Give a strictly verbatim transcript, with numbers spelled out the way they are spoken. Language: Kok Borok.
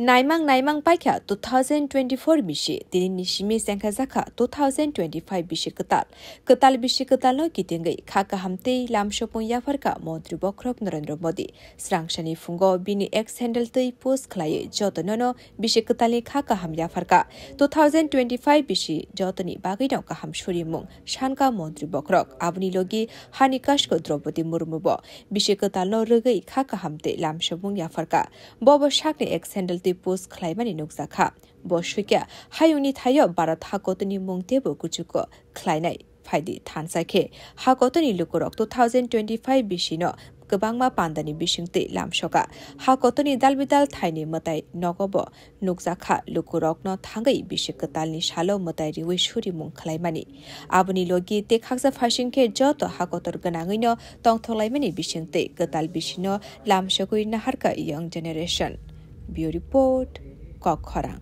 Naimang naimang paikha two thousand twenty-four bisi, tini ni simi chengkha jakha two thousand twenty-five bisi kwtal. Kwtal bisi kwtal no kitingwi kha kaham tei lam sopung yapharkha Montri Bokhorok Narendra Modi. Srangsani phungo bini X handle twi post khlaiwi joto nono bisi kwtalni kha kaham yapharkha. Two thousand twenty-five bisi jotoni bagwino kaham surimung sankha Montri Bokhorok. Aboni logi hani kashko Draupadi Murmu bo bisi kwtalno rwgwi kha kaham tei lam sopung yapharkha. Bobo sakni X handle twi post khlaimani nukjakha. Bo swikha, hayungni thaio Bharat hakotorni mung teibo kuchugo khlainai. Phaidi thansa khe hakotorni lukurok two thousand twenty-five bisino kwbangma pandani bisingtwi lamsoka. Hakotorni dalbidal thaini mwtai nogo bo nukjakha, lukurokno thangwi bisi kwtalni salo mwtai riwi surimung khlaimani. Aboni logi tei khaksa phaising khe joto hakotor gwnangwino tongthoklaimani bisingtwi kwtal bisino lamsogwi naharkha young generation. Bureau Report, Kokkhorang.